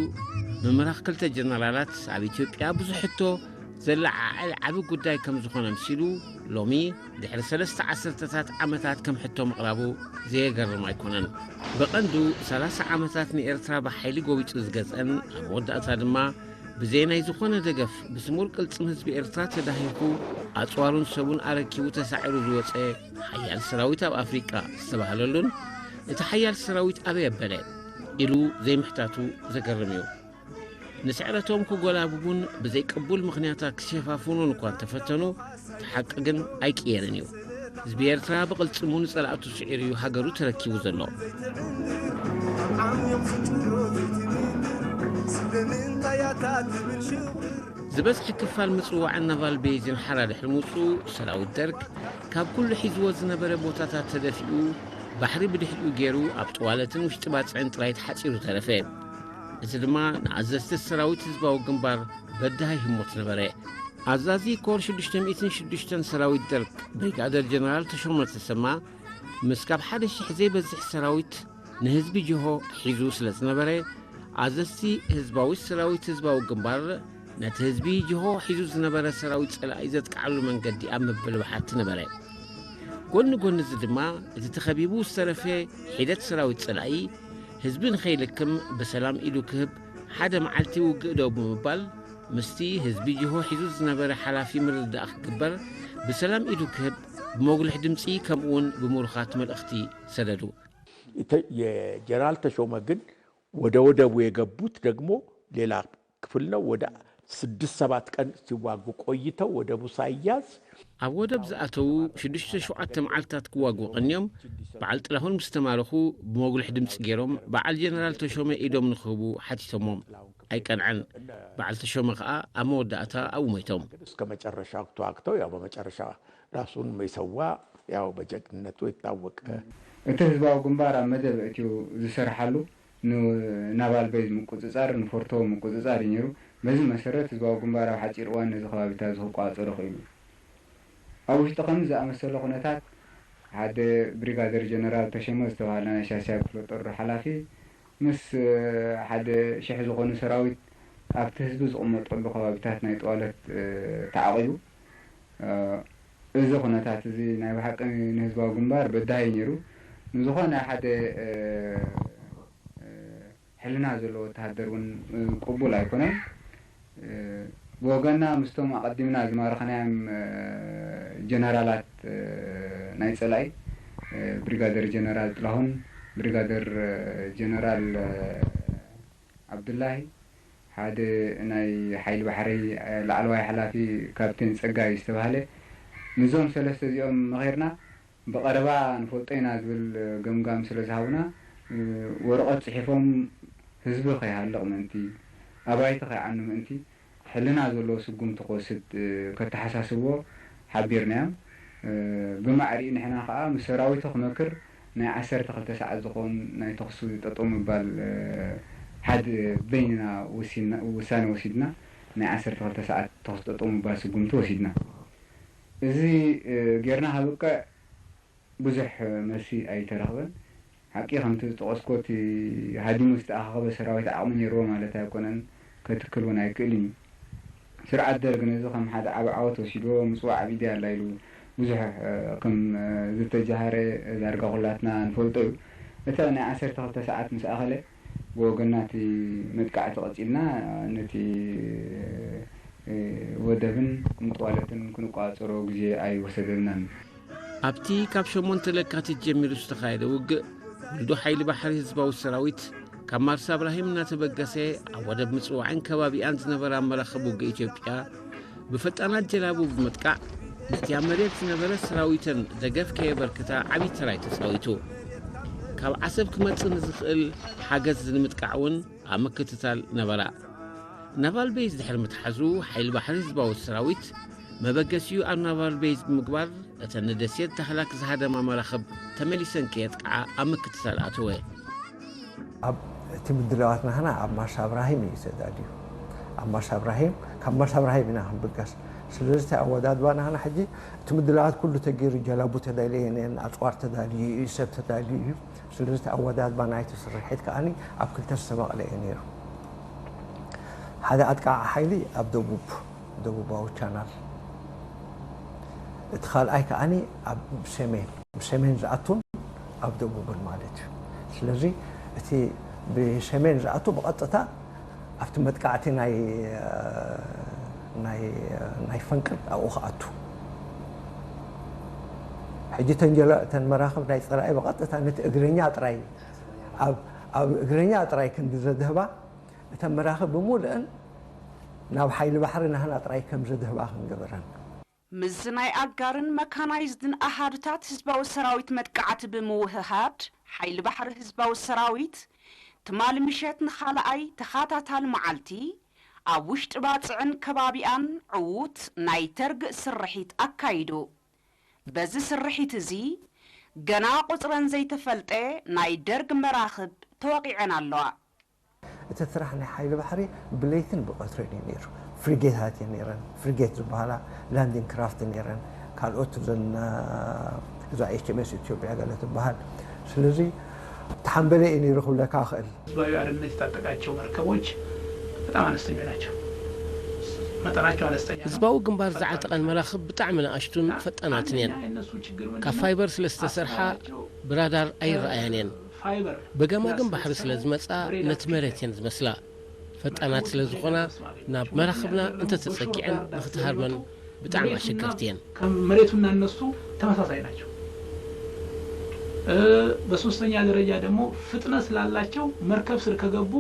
ምምራኽ ክልተ ጀነራላት ኣብ ኢትዮጵያ ብዙሕ ሕቶ ዘለዓዕል ዓቢ ጉዳይ ከም ዝኾነ ኣምሲሉ፣ ሎሚ ድሕሪ ሰለስተ ዓሰርተታት ዓመታት ከም ሕቶ ምቕራቡ ዘየገርም ኣይኮነን። ብቐንዱ ሰላሳ ዓመታት ንኤርትራ ብሓይሊ ጎቢጡ ዝገዝአን ኣብ መወዳእታ ድማ ብዘይ ናይ ዝኾነ ደገፍ ብስሙር ቅልጽም ህዝቢ ኤርትራ ተዳሂኹ ኣጽዋሩን ሰቡን ኣረኪቡ ተሳዒሩ ዝወጸ ሓያል ሰራዊት ኣብ ኣፍሪቃ ዝተባህለሉን እቲ ሓያል ሰራዊት ኣበይ ኣበለ ኢሉ ዘይምሕታቱ ዘገርም እዩ። ንስዕረቶም ክጎላብቡን ብዘይ ቅቡል ምኽንያታት ክሸፋፍኑን እኳ እንተፈተኑ፣ እቲ ሓቂ ግን ኣይቅየርን እዩ። ህዝቢ ኤርትራ ብቕልጽሙ ንጸላእቱ ስዒሩ እዩ ሃገሩ ተረኪቡ ዘሎ። ዝበዝሐ ክፋል ምጽዋዕን ናቫል ቤዝን ሓራ ድሕሪ ምውጽኡ፣ ሰራዊት ደርግ ካብ ኩሉ ሒዝዎ ዝነበረ ቦታታት ተደፊኡ፣ ባሕሪ ብድሕሪኡ ገይሩ ኣብ ጥዋለትን ውሽጢ ባጽዕን ጥራይ ተሓጺሩ ተረፈ። እዚ ድማ ንኣዘዝቲ ሰራዊት ህዝባዊ ግንባር በዳሂ ህሞት ነበረ። ኣዛዚ ኮር ሽዱሽተ ሚእትን ሽዱሽተን ሰራዊት ደርግ ብሪጋደር ጀነራል ተሾመ ተሰማ፣ ምስ ካብ ሓደ ሽሕ ዘይበዝሕ ሰራዊት ንህዝቢ ጅሆ ሒዙ ስለ ዝነበረ፣ ኣዘዝቲ ህዝባዊ ሰራዊት ህዝባዊ ግንባር ነቲ ህዝቢ ጅሆ ሒዙ ዝነበረ ሰራዊት ጸላኢ ዘጥቅዓሉ መንገዲ ኣብ ምብልባሓት ነበረ። ጎኒ ጎኒ እዚ ድማ እቲ ተኸቢቡ ዝተረፈ ሒደት ሰራዊት ጸላኢ ህዝቢ ንኸይልክም ብሰላም ኢዱ ክህብ ሓደ መዓልቲ ውግእ ደው ብምባል ምስቲ ህዝቢ ጅሆ ሒዙ ዝነበረ ሓላፊ ምርድዳእ ክግበር ብሰላም ኢዱ ክህብ ብመጉልሕ ድምጺ ከምኡውን ብምሩኻት መልእኽቲ ሰደዱ። የጀነራል ተሾመ ግን ወደ ወደቡ የገቡት ደግሞ ሌላ ክፍል ነው። ወደ ስድስት ሰባት ቀን ሲዋጉ ቆይተው ወደቡ ሳይያዝ ኣብ ወደብ ዝኣተዉ ሽዱሽተ ሸውዓተ መዓልታት ክዋግኡ ቀንዮም በዓል ጥላሁን ምስ ተማረኹ ብመጉልሒ ድምፂ ገይሮም በዓል ጀነራል ተሾመ ኢዶም ንክህቡ ሓቲቶሞም። ኣይቀንዐን። በዓል ተሾመ ከዓ ኣብ መወዳእታ ኣብኡ ሞይቶም። እስከ መጨረሻው ተዋግተው ያው በመጨረሻ ራሱን የሚሰዋ ያው በጀግንነቱ የታወቀ እቲ ህዝባዊ ግንባር ኣብ መደብ እትዩ ዝሰርሓሉ ንናቫል ቤዝ ምቁፅፃር ንፎርቶ ምቁፅፃር እዩ ነይሩ። በዚ መሰረት ህዝባዊ ግንባር ኣብ ሓፂር እዋን ነዚ ከባቢታት ዝክቋፀሮ ክኢሉ። ኣብ ውሽጢ ከምዚ ዝኣመሰለ ኩነታት ሓደ ብሪጋደር ጀነራል ተሸመ ዝተባሃለ ናይ ሻሻይ ክፍለ ጦር ሓላፊ ምስ ሓደ ሽሕ ዝኾኑ ሰራዊት ኣብቲ ህዝቢ ዝቕመጠሉ ከባቢታት ናይ ጠዋለት ተዓቒቡ። እዚ ኩነታት እዚ ናይ ብሓቂ ንህዝባዊ ግንባር በዳሂ ነይሩ። ንዝኾነ ሓደ ሕልና ዘለዎ ወተሃደር እውን ቅቡል ኣይኮነን። ብወገና ምስቶም ኣቐዲምና ዝማረኸናዮም ጀነራላት ናይ ፀላኢ ብሪጋደር ጀነራል ጥላሁን፣ ብሪጋደር ጀነራል ዓብዱላሂ፣ ሓደ ናይ ሓይሊ ባሕሪ ላዕለዋይ ሓላፊ ካፕቴን ፀጋይ ዝተባህለ፣ ንዞም ሰለስተ እዚኦም መኺርና ብቐረባ ንፈልጦ ኢና ዝብል ገምጋም ስለ ዝሃቡና፣ ወረቐት ፅሒፎም ህዝቢ ከይሃልቕ ምእንቲ፣ ኣባይቲ ከይዓኑ ምእንቲ፣ ሕልና ዘለዎ ስጉምቲ ክወስድ ከተሓሳስብዎ ሓቢርናዮም። ብማዕሪኡ ንሕና ከዓ ምስ ሰራዊቱ ክመክር ናይ ዓሰርተ ክልተ ሰዓት ዝኸውን ናይ ተኹሲ ጠጠው ምባል ሓድ በይንና ውሳነ ወሲድና ናይ ዓሰርተ ክልተ ሰዓት ተኹሲ ጠጠው ምባል ስጉምቲ ወሲድና። እዚ ጌርና ከብቅዕ ብዙሕ መልሲ ኣይተረኽበን። ሓቂ ከምቲ ዝጠቐስኮ እቲ ሃዲሙ ዝተኣኻኸበ ሰራዊት ዓቕሚ ነይርዎ ማለት ኣይኮነን፣ ከትክል እውን ኣይክእልን እዩ። ስርዓት ደርግ ነዚ ከም ሓደ ዓቢ ዓወት ወሲድዎ፣ ምጽዋዕ ኣብ ኢደይ ኣላ ኢሉ ብዙሕ ከም ዝተጃሃረ ዳርጋ ኩላትና ንፈልጦ እዩ። እታ ናይ ዓሰርተ ክልተ ሰዓት ምስ ኣኸለ ብወገንና እቲ መጥቃዕቲ ቀጺልና ነቲ ወደብን ንጥዋለትን ክንቋጸሮ ግዜ ኣይወሰደልናን። ኣብቲ ካብ ሸሞንተ ለካቲት ጀሚሩ ዝተኻየደ ውግእ ውልዶ ሓይሊ ባሕሪ ህዝባዊ ሰራዊት ካብ ማርሳ እብራሂም እናተበገሰ ኣብ ወደብ ምጽዋዕን ከባቢኣን ዝነበራ መራኽብ ውግእ ኢትዮጵያ ብፈጣናት ጀላቡ ብምጥቃዕ ምስቲ ኣብ መሬት ዝነበረ ሰራዊተን ደገፍ ከየበርክታ ዓብዪ ተራይ ተፃዊቱ። ካብ ዓሰብ ክመፅእ ንዝኽእል ሓገዝ ንምጥቃዕ እውን ኣብ ምክትታል ነበራ። ናቫል ቤዝ ድሕሪ ምትሓዙ ሓይሊ ባሕሪ ህዝባዊ ሰራዊት መበገሲኡ ኣብ ናቫል ቤዝ ብምግባር እተን ንደሴት ዳህላክ ዝሃደማ መራኽብ ተመሊሰን ከየጥቅዓ ኣብ ምክትታል ኣተወ። ኣብ እቲ ምድላዋት ናህና ኣብ ማርሻ እብራሂም እዩ ተዳልዩ። ኣብ ማርሻ እብራሂም ካብ ማርሻ እብራሂም ኢና ክንብገስ። ስለዚ እቲ ኣወዳድባ ናህና ሕጂ እቲ ምድላዋት ኩሉ ተገይሩ፣ ጀላቡ ተዳልየ ነን፣ ኣፅዋር ተዳልዩ እዩ፣ ሰብ ተዳልዩ እዩ። ስለዚ እቲ ኣወዳድባ ናይቲ ስርሒት ከዓኒ ኣብ ክልተ ዝተመቕለ እዩ ነይሩ። ሓደ ኣጥቃዓ ሓይሊ ኣብ ደቡብ ደቡባዊ ቻናል፣ እቲ ካልኣይ ከዓኒ ኣብ ሰሜን ብሰሜን ዝኣቱን ኣብ ደቡብን ማለት እዩ። ስለዚ እቲ ብሰሜን ዝኣቱ ብቐጥታ ኣብቲ መጥቃዕቲ ናይ ናይ ናይ ፈንቅል ኣብኡ ክኣቱ። ሕጂ ተን ጀላ- ተን መራኽብ ናይ ፀላኢ ብቐጥታ ነቲ እግረኛ ጥራይ ኣብ ኣብ እግረኛ ጥራይ ክንዲ ዘድህባ እተን መራኽብ ብምሉእን ናብ ሓይሊ ባሕሪ ናህና ጥራይ ከም ዘድህባ ክንገብረን። ምስዚ ናይ ኣጋርን መካናይዝድን ኣሃዱታት ህዝባዊ ሰራዊት መጥቃዕቲ ብምውህሃድ፣ ሓይሊ ባሕሪ ህዝባዊ ሰራዊት ትማሊ ምሸት ንኻልኣይ ተኻታታሊ መዓልቲ ኣብ ውሽጢ ባጽዕን ከባቢኣን ዕዉት ናይ ተርግ ስርሒት ኣካይዱ። በዚ ስርሒት እዚ፣ ገና ቁጽረን ዘይተፈልጠ ናይ ደርግ መራኽብ ተወቒዐን ኣለዋ። እቲ ስራሕ ናይ ሓይሊ ባሕሪ ብለይትን ብቐትርን እዩ ነይሩ። ፍሪጌታት እየን ነይረን፣ ፍሪጌት ዝበሃላ ላንዲንግ ክራፍት ነይረን፣ ካልኦት እዘን እዛ ኤች ኤም ኤስ ኢትዮጵያ ገለ ትበሃል። ስለዚ ተሓንበለ እዩ ነይሩ ክብለካ እኽእል። ህዝባዊ ሓርነት የታጠቃቸው መርከቦች በጣም አነስተኛ ናቸው። መጠናቸው አነስተኛ ነው። ህዝባዊ ግንባር ዝዓጠቐን መራኽብ ብጣዕሚ ንኣሽቱን ፈጣናትን እየን። ካብ ፋይበር ስለ ዝተሰርሓ ብራዳር ኣይረኣያን እየን። ብገማግም ባሕሪ ስለ ዝመጻ ነቲ መሬት እየን ዝመስላ። ፈጣናት ስለ ዝኾና ናብ መራኽብና እንተተጸጊዐን ንኽትሃርመን ብጣዕሚ ኣሸገርቲ እየን። መሬቱና እነሱ ተመሳሳይ ናቸው። በሶስተኛ ደረጃ ደግሞ ፍጥነት ስላላቸው መርከብ ስር ከገቡ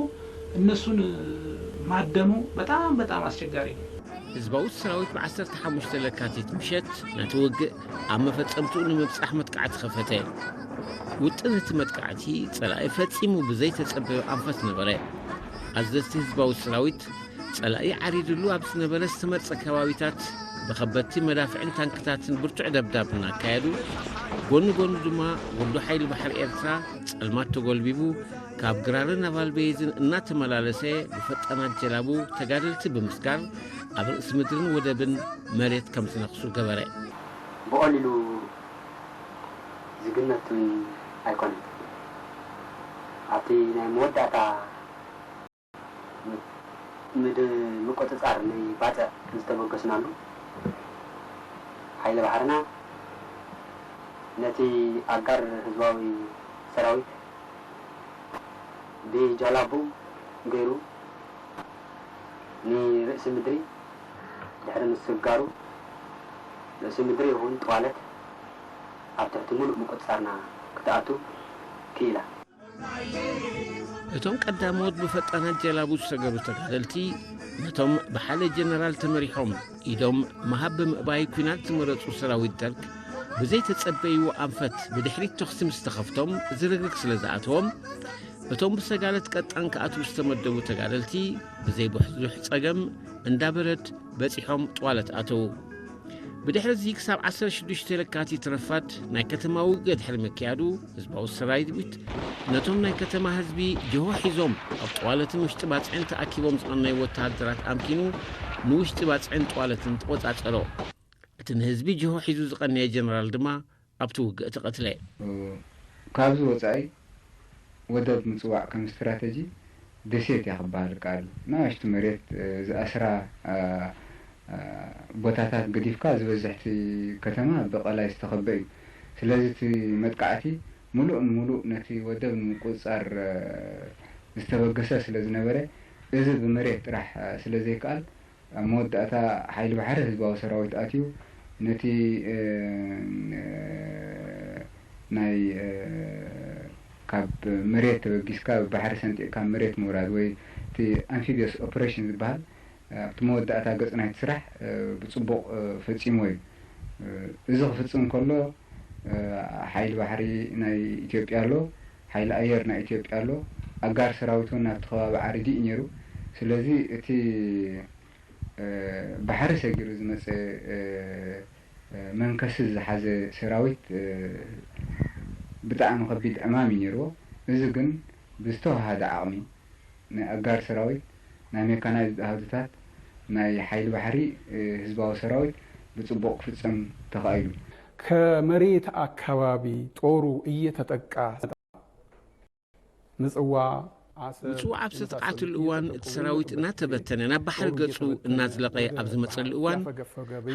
እነሱን ማደኑ በጣም በጣም አስቸጋሪ ነው። ህዝባዊ ሰራዊት ብ15 ለካቲት ምሸት ነቲ ውግእ ኣብ መፈጸምትኡ ንምብጻሕ መጥቃዕቲ ከፈተ። ውጥን እቲ መጥቃዕቲ ጸላኢ ፈጺሙ ብዘይተጸበዮ ኣንፈት ነበረ። ኣዘዝቲ ህዝባዊ ሰራዊት ጸላኢ ዓሪድሉ ኣብ ዝነበረ ዝተመርጸ ከባቢታት ብኸበድቲ መዳፍዕን ታንክታትን ብርቱዕ ደብዳብ እናካየዱ፣ ጎኒ ጎኒ ድማ ወዱ ሓይሊ ባሕሪ ኤርትራ ጸልማት ተጎልቢቡ ካብ ግራርን ናቫል ቤይዝን እናተመላለሰ ብፈጣናት ጀላቡ ተጋደልቲ ብምስጋር ኣብ ርእሲ ምድርን ወደብን መሬት ከም ዝነኽሱ ገበረ። ብቐሊሉ ዝግመት እውን ኣይኮነን። ኣብቲ ናይ መወዳእታ ምድ ምቁጽጻር ናይ ባጽዕ ዝተበገስናሉ ሓይሊ ባሕርና ነቲ ኣጋር ህዝባዊ ሰራዊት ብጃላቡ ገይሩ ንርእሲ ምድሪ ድሕሪ ምስጋሩ ርእሲ ምድሪ ይኹን ጥዋለት ኣብ ትሕቲ ሙሉእ ምቁጽጻርና ክትኣቱ ክኢላ። እቶም ቀዳሞት ብፈጣናት ጀላቡ ዝሰገሩ ተጋደልቲ ነቶም ብሓደ ጀነራል ተመሪሖም ኢዶም ምሃብ ብምእባይ ኲናት ዝመረጹ ሰራዊት ደርግ ብዘይተጸበይዎ ኣንፈት ብድሕሪት ተኹሲ ምስ ተኸፍቶም ዝርግርግ ስለ ዝኣተዎም እቶም ብሰጋለት ቀጣን ክኣትዉ ዝተመደቡ ተጋደልቲ ብዘይ ብዙሕ ጸገም እንዳ በረድ በጺሖም ጥዋለት ኣተዉ። ብድሕሪ እዚ ክሳብ 16 ለካቲት ረፋድ ናይ ከተማ ውግእ ድሕሪ ምክያዱ ህዝባዊ ሰራዊት ነቶም ናይ ከተማ ህዝቢ ጅሆ ሒዞም ኣብ ጠዋለትን ውሽጢ ባፅዕን ተኣኪቦም ዝቐነዩ ወተሃደራት ኣምኪኑ ንውሽጢ ባፅዕን ጠዋለትን ተቆፃፀሮ። እቲ ንህዝቢ ጅሆ ሒዙ ዝቐነየ ጀነራል ድማ ኣብቲ ውግእ ተቐትለ። ካብዚ ወፃኢ ወደብ ምፅዋዕ ከም ስትራተጂ ደሴት እያ ክበሃል ይከኣል። ንኣሽቱ መሬት ዝኣስራ ቦታታት ገዲፍካ ዝበዝሕቲ ከተማ ብቐላይ ዝተኸበ እዩ። ስለዚ እቲ መጥቃዕቲ ሙሉእ ንሙሉእ ነቲ ወደብ ንምቁፅፃር ዝተበገሰ ስለ ዝነበረ እዚ ብመሬት ጥራሕ ስለ ዘይከኣል ኣብ መወዳእታ ሓይሊ ባሕሪ ህዝባዊ ሰራዊት ኣትዩ ነቲ ናይ ካብ መሬት ተበጊስካ ብባሕሪ ሰንጢቕካ መሬት ምውራድ ወይ እቲ ኣምፊቢየስ ኦፕሬሽን ዝበሃል ኣብቲ መወዳእታ ገፅ ናይቲ ስራሕ ብፅቡቕ ፈፂሞ እዩ። እዚ ክፍፅም ከሎ ሓይሊ ባሕሪ ናይ ኢትዮጵያ ኣሎ፣ ሓይሊ ኣየር ናይ ኢትዮጵያ ኣሎ። ኣጋር ሰራዊት እውን ናብቲ ከባቢ ዓሪዱ እዩ ነይሩ። ስለዚ እቲ ባሕሪ ሰጊሩ ዝመፀ መንከሲ ዝሓዘ ሰራዊት ብጣዕሚ ከቢድ ዕማም እዩ ነይርዎ። እዚ ግን ብዝተዋሃደ ዓቕሚ ናይ ኣጋር ሰራዊት፣ ናይ ሜካናይዝድ ኣሃዱታት፣ ናይ ሓይሊ ባሕሪ ህዝባዊ ሰራዊት ብፅቡቕ ክፍፀም ተኻኢሉ። ከመሬት ኣካባቢ ጦሩ እየተጠቃ ምጽዋ ምጽዋዕ ኣብ ዝተጥቃዕትሉ እዋን እቲ ሰራዊት እናተበተነ ናብ ባሕሪ ገጹ እናዝለቐ ኣብ ዝመጸሉ እዋን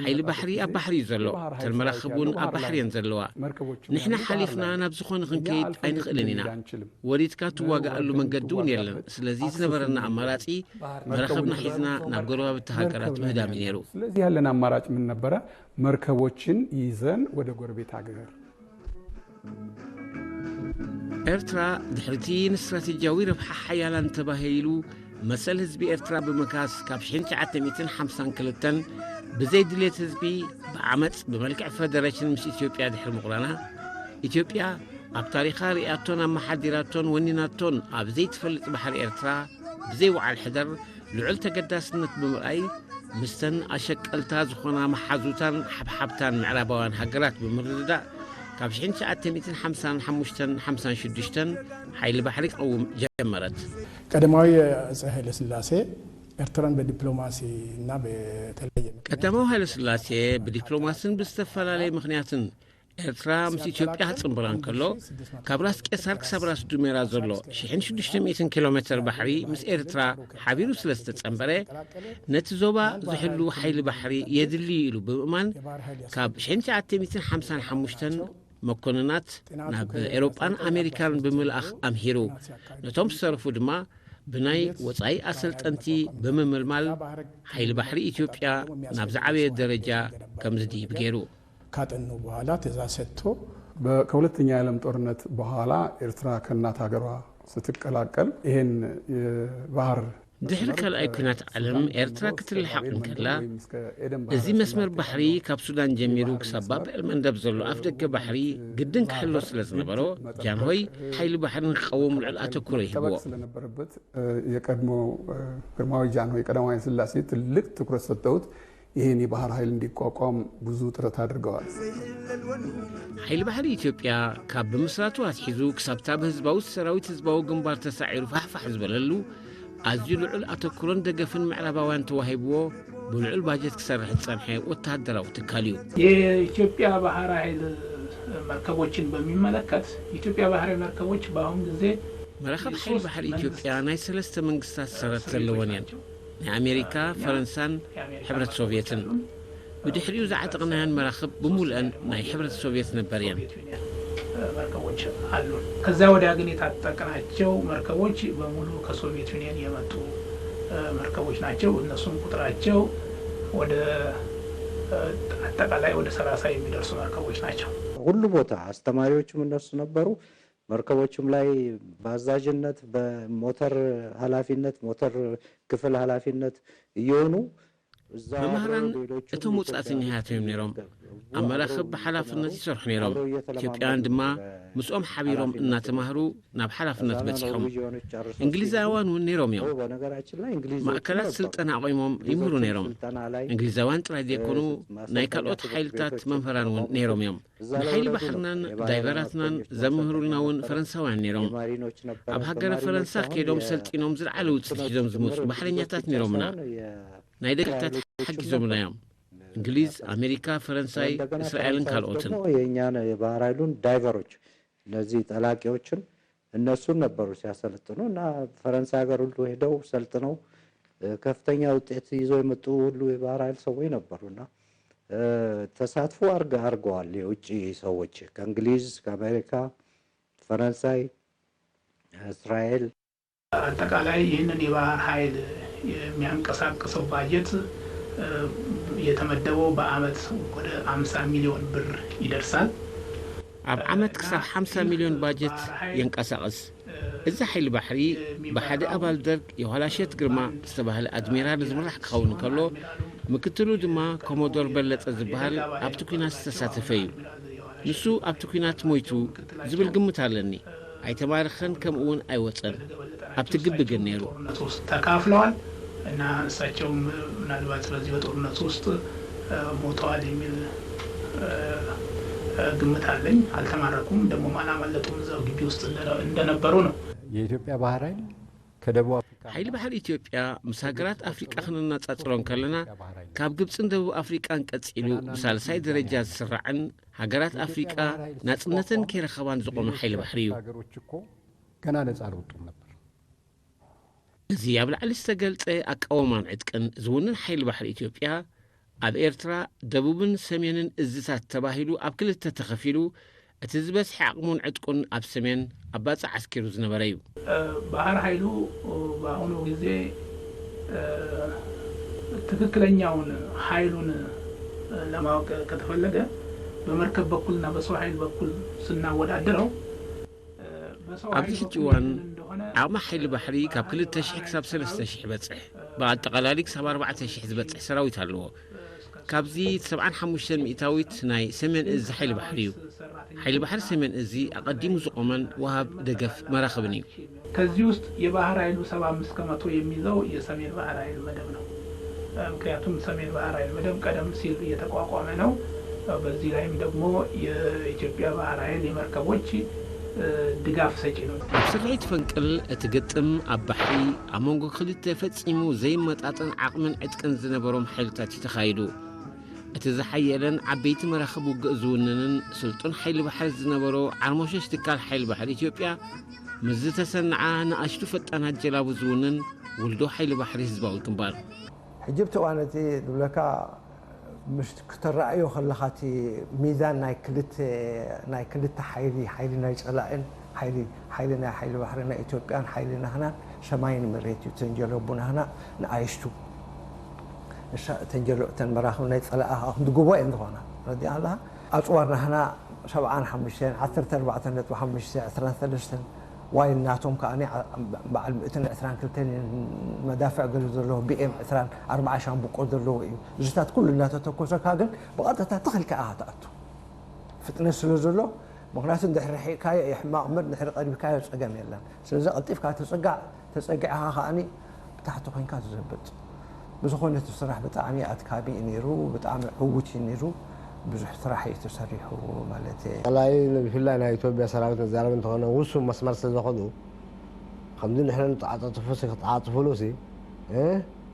ሓይሊ ባሕሪ ኣብ ባሕሪ እዩ ዘሎ። እተን መራኽብ እውን ኣብ ባሕሪ እየን ዘለዋ። ንሕና ሓሊፍና ናብ ዝኾነ ክንከይድ ኣይንኽእልን ኢና። ወሪድካ ትዋጋኣሉ መንገዲ እውን የለን። ስለዚ ዝነበረና ኣማራጺ መራኽብና ሒዝና ናብ ጎረባብቲ ሃገራት ምህዳም እዩ ነይሩ። ስለዚህ ያለን አማራጭ ምን ነበረ? መርከቦችን ይዘን ወደ ጎረቤት ሀገር ኤርትራ ድሕሪቲ ንስትራቴጂያዊ ረብሓ ሓያላን ተባሂሉ መሰል ህዝቢ ኤርትራ ብምካስ ካብ ሽሕን ትሽዓተ ሚእትን ሓምሳን ክልተን ብዘይ ድሌት ህዝቢ ብዓመጽ ብመልክዕ ፈደረሽን ምስ ኢትዮጵያ ድሕሪ ምቑራና፣ ኢትዮጵያ ኣብ ታሪኻ ርእያቶን ኣመሓዲራቶን ወኒናቶን ኣብ ዘይትፈልጥ ባሕሪ ኤርትራ ብዘይ ወዓል ሕደር ልዑል ተገዳስነት ብምርኣይ፣ ምስተን ኣሸቀልታ ዝኾና መሓዙታን ሓብሓብታን ምዕራባውያን ሃገራት ብምርድዳእ፣ ካብ ሽሕን ትሽዓተ ሚእትን ሓምሳን ሓሙሽተን ሓምሳን ሽዱሽተን ሓይሊ ባሕሪ ክቐውም ጀመረት። ቀዳማዊ አጼ ኃይለ ሥላሴ ኤርትራን በዲፕሎማሲ እና በተለየ ምክንያት ቀዳማዊ ኃይለ ሥላሴ ብዲፕሎማስን ብዝተፈላለየ ምኽንያትን ኤርትራ ምስ ኢትዮጵያ ክጽንብራ እንከሎ፣ ካብ ራስ ቄሳር ክሳብ ራስ ዱሜራ ዘሎ ሽሕን ሽዱሽተ ሚእትን ኪሎ ሜትር ባሕሪ ምስ ኤርትራ ሓቢሩ ስለ ዝተጸንበረ፣ ነቲ ዞባ ዝሕሉ ሓይሊ ባሕሪ የድሊ ኢሉ ብምእማን፣ ካብ ሽሕን ትሽዓተ ሚእትን ሓምሳን ሓሙሽተን መኮንናት ናብ ኤውሮጳን ኣሜሪካን ብምልኣኽ ኣምሂሩ። ነቶም ዝተረፉ ድማ ብናይ ወጻኢ ኣሰልጠንቲ ብምምልማል፣ ሓይሊ ባሕሪ ኢትዮጵያ ናብ ዝዓበየ ደረጃ ከም ዝድይብ ገይሩ። ካጠኑ በኋላ ትእዛዝ ሰጥቶ በ- ከሁለተኛ የዓለም ጦርነት በኋላ ኤርትራ ከእናት ሀገሯ ስትቀላቀል ይሄን የባህር ድሕሪ ካልኣይ ኲናት ዓለም ኤርትራ ክትለሓቕ እንከላ፣ እዚ መስመር ባሕሪ ካብ ሱዳን ጀሚሩ ክሳብ ባብ ኤልመንደብ ዘሎ ኣፍደገ ባሕሪ ግድን ክሕሎ ስለ ዝነበሮ፣ ጃንሆይ ሓይሊ ባሕሪ ንክቐውም ልዑል ኣተኩሮ ይህብዎ። የቀድሞ ግርማዊ ጃንሆይ ቀዳማዊ ስላሴ ትልቅ ትኩረት ሰጥተውት ይህን የባህር ኃይል እንዲቋቋም ብዙ ጥረት አድርገዋል። ሓይሊ ባሕሪ ኢትዮጵያ ካብ ብምስራቱ ኣትሒዙ ክሳብታ ብህዝባዊ ሰራዊት ህዝባዊ ግንባር ተሳዒሩ ፋሕፋሕ ዝበለሉ ኣዝዩ ልዑል ኣተኩሮን ደገፍን ምዕራባውያን ተዋሂብዎ ብልዑል ባጀት ክሰርሕ ዝጸንሐ ወተሃደራዊ ትካል እዩ። የኢትዮጵያ ባህር ኃይል መርከቦችን በሚመለከት የኢትዮጵያ ባህር ኃይል መርከቦች በአሁን ጊዜ መራኸብ ሓይሊ ባሕሪ ኢትዮጵያ ናይ ሰለስተ መንግስታት ሰረት ዘለወን እየን። ናይ ኣሜሪካ፣ ፈረንሳን ሕብረት ሶቭየትን። ብድሕሪኡ ዝዓጠቕናየን መራኽብ ብምሉአን ናይ ሕብረት ሶቭየት ነበር እየን። መርከቦች አሉ። ከዚያ ወዲያ ግን የታጠቅናቸው መርከቦች በሙሉ ከሶቪየት ዩኒየን የመጡ መርከቦች ናቸው። እነሱም ቁጥራቸው ወደ አጠቃላይ ወደ ሰላሳ የሚደርሱ መርከቦች ናቸው። ሁሉ ቦታ አስተማሪዎችም እነሱ ነበሩ። መርከቦችም ላይ በአዛዥነት፣ በሞተር ኃላፊነት፣ ሞተር ክፍል ኃላፊነት እየሆኑ እዛ መምህራን ሌሎቹ እቶም ወጻእተኛታት እዮም ነይሮም። ኣብ መራኽብ ብሓላፍነት ይሰርሑ ነይሮም። ኢትዮጵያውያን ድማ ምስኦም ሓቢሮም እናተማህሩ ናብ ሓላፍነት በጺሖም። እንግሊዛውያን እውን ነይሮም እዮም። በነገራችን ላይ እንግሊዝ ማእከላት ስልጠና ኣቑሞም ይምህሩ ነይሮም። እንግሊዛውያን ጥራይ ዘይኮኑ ናይ ካልኦት ሓይልታት መምህራን እውን ነይሮም እዮም። ንሓይሊ ባሕርናን ዳይቨራትናን ዘምህሩልና እውን ፈረንሳውያን ነይሮም። ኣብ ሃገረ ፈረንሳ ከይዶም ሰልጢኖም ዝለዓለ ውፅኢት ሒዞም ዝመፁ ባሕረኛታት ነይሮምና። ናይ ደገታት ሓጊዞምና እዮም። እንግሊዝ፣ ኣሜሪካ፣ ፈረንሳይ፣ እስራኤልን ካልኦትን። የእኛን የባህር ኃይሉን ዳይቨሮች እነዚህ ጠላቂዎችን እነሱን ነበሩ ሲያሰለጥኑ እና ፈረንሳይ ሀገር ሁሉ ሄደው ሰልጥነው ከፍተኛ ውጤት ይዘው የመጡ ሁሉ የባህር ኃይል ሰዎች ነበሩ እና ተሳትፎ አድርገዋል። የውጭ ሰዎች ከእንግሊዝ፣ ከአሜሪካ፣ ፈረንሳይ፣ እስራኤል አጠቃላይ ይህንን የባህር ኃይል የሚያንቀሳቅሰው ባጀት የተመደበው በአመት ወደ አምሳ ሚሊዮን ብር ይደርሳል። ኣብ ዓመት ክሳብ ሓምሳ ሚልዮን ባጀት የንቀሳቕስ። እዚ ሓይሊ ባሕሪ ብሓደ ኣባል ደርግ የኋላሸት ግርማ ዝተባህለ ኣድሚራል ዝምራሕ ክኸውን ከሎ፣ ምክትሉ ድማ ኮሞዶር በለጠ ዝበሃል ኣብቲ ኲናት ዝተሳተፈ እዩ። ንሱ ኣብቲ ኲናት ሞይቱ ዝብል ግምት ኣለኒ። ኣይተማረኸን፣ ከምኡ እውን ኣይወፀን። ኣብቲ ግቢ ግን ነይሩ። ጦርነት ውስጥ ተካፍለዋል እና እሳቸውም ምናልባት በዚህ በጦርነት ውስጥ ሞተዋል የሚል ግምት አለኝ። አልተማረኩም፣ ደግሞ አላመለጡም፣ እዛው ግቢ ውስጥ እንደነበሩ ነው። የኢትዮጵያ ባህር ኃይል ከደቡብ አፍሪካ ሓይሊ ባሕሪ ኢትዮጵያ ምስ ሃገራት ኣፍሪቃ ክነነጻጽሮ እንከለና፣ ካብ ግብጽን ደቡብ ኣፍሪቃን ቀጺሉ ብሳልሳይ ደረጃ ዝስራዕን ሃገራት ኣፍሪቃ ናጽነተን ከይረኸባን ዝቖመ ሓይሊ ባሕሪ እዩ። ሀገሮች እኮ ገና ነጻ አልወጡም ነበር። እዚ ኣብ ላዕሊ ዝተገልጸ ኣቃውማን ዕጥቅን ዝውንን ሓይሊ ባሕሪ ኢትዮጵያ፣ ኣብ ኤርትራ ደቡብን ሰሜንን እዝታት ተባሂሉ ኣብ ክልተ ተኸፊሉ፣ እቲ ዝበዝሐ ዓቕሙን ዕጥቁን ኣብ ሰሜን ኣብ ባጽዕ ዓስኪሩ ዝነበረ እዩ። ባህር ኃይሉ በአሁኑ ጊዜ ትክክለኛውን ኃይሉን ለማወቅ ከተፈለገ በመርከብ በኩልና በሰው ኃይል በኩል ስናወዳድረው ኣብዚ ሕጂ እዋን ዓቕሚ ሓይሊ ባሕሪ ካብ ክልተ ሽሕ ክሳብ ሰለስተ ሽሕ ይበጽሕ። ብኣጠቓላሊ ክሳብ ኣርባዕተ ሽሕ ዝበጽሕ ሰራዊት ኣለዎ። ካብዚ ሰብዓን ሓሙሽተን ሚእታዊት ናይ ሰሜን እዝ ሓይሊ ባሕሪ እዩ። ሓይሊ ባሕሪ ሰሜን እዚ ኣቐዲሙ ዝቖመን ወሃብ ደገፍ መራኽብን እዩ። ከዚህ ውስጥ የባህር ኃይሉ ሰባ አምስት ከመቶ የሚይዘው የሰሜን ባህር ኃይል መደብ ነው። ምክንያቱም ሰሜን ባህር ኃይል መደብ ቀደም ሲል እየተቋቋመ ነው። በዚህ ላይም ደግሞ የኢትዮጵያ ባህር ኃይል የመርከቦች ድጋፍ ሰጪ ነው። ኣብ ስርሒት ፈንቅል እቲ ግጥም ኣብ ባሕሪ ኣብ መንጎ ክልተ ፈጺሙ ዘይመጣጠን ዓቕምን ዕጥቅን ዝነበሮም ሓይልታት እዩ ተኻይዱ። እቲ ዝሓየለን ዓበይቲ መራኽብ ውግእ ዝውንንን ስልጡን ሓይሊ ባሕሪ ዝነበሮ ዓርሞሸሽ ትካል ሓይሊ ባሕሪ ኢትዮጵያ ምስ ዝተሰንዓ ንኣሽቱ ፈጣናት ጀላቡ ዝውንን ውልዶ ሓይሊ ባሕሪ ህዝባዊ ግንባር። ሕጂ ኣብቲ እዋን እቲ ዝብለካ ምስ ክተረኣዮ ከለኻ እቲ ሚዛን ናይ ክልተ ናይ ክልተ ሓይሊ ሓይሊ ናይ ጸላእን ሓይሊ ሓይሊ ናይ ሓይሊ ባሕሪ ናይ ኢትዮጵያን ሓይሊ ናህናን ሰማይን መሬት እዩ። እተን ጀለቡ ናህና ንኣይሽቱ እሳ እተን ጀሎ እተን መራኽብ ናይ ጸላእ ክንድግቦ እየን ዝኾና ረዲ ኣለኻ ኣጽዋር ናህና ሰብዓን ሓሙሽተን ዓሰርተ ኣርባዕተ ነጥቢ ሓሙሽተ ዕስራን ሰለስተን ዋይል ናቶም ከኣ በዓል ሚእትን ዕስራን ክልተን መዳፍዕ ገለ ዘለዎ፣ ቢኤም ዕስራን ኣርባዓ ሻምብቆ ዘለዎ እዩ። እዚታት ኩሉ እናተተኮሰካ ግን ብቐጥታ ትኽልካ ኢኻ ትኣቱ። ፍጥነት ስለ ዘሎ፣ ምኽንያቱ እንድሕር ርሒቕካዮ እዩ ሕማቕ እምበር፣ እንድሕር ቀሪብካዮ ጸገም የለን። ስለዚ ቀልጢፍካ ትጽጋዕ፣ ተጸጊዕኻ ከኣኒ ብታሕቲ ኮይንካ ትዘብጥ። ብዝኾነ እቲ ስራሕ ብጣዕሚ ኣድካሚ እዩ ነይሩ፣ ብጣዕሚ ዕዉት እዩ ነይሩ። ብዙሕ ስራሕ እዩ ተሰሪሑ ማለት እየ። ቀላይ ብፍላይ ናይ ኢትዮጵያ ሰራዊት ንዛረብ እንተኾነ ውሱን መስመር ስለ ዝኸዱ ከምዚ ንሕና ንተዓጻጽፉ ሲ ክትዓጽፉሉ ሲ እ?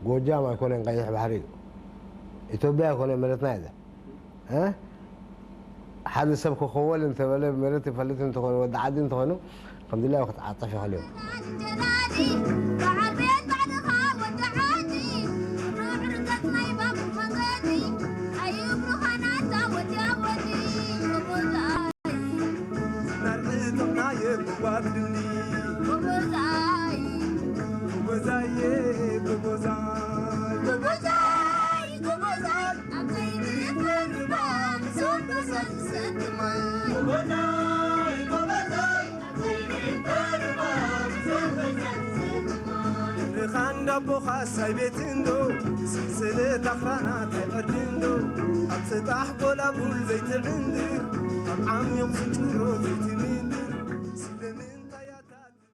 ጎጃም ኣይኮነን ቀይሕ ባሕሪ እዩ። ኢትዮጵያ ኣይኮነ መሬትና እየ። እ? ሓደ ሰብ ክኸወል እንተበለ መሬት ይፈልጥ እንተኾነ ወዲ ዓዲ እንተኾነ ከምዚ ላይ ክትዓጸፍ ይኽእል እዩ። ንኻንዳቦኻስ ኣይቤት እንዶ ስንስለት ኣኽራናት ኣይቐድንዶ ኣብ ሰጣሕ ጎላጉል ዘይትዕንድር ኣብ ዓሚቕ ዝጭሮ ዘይትምድር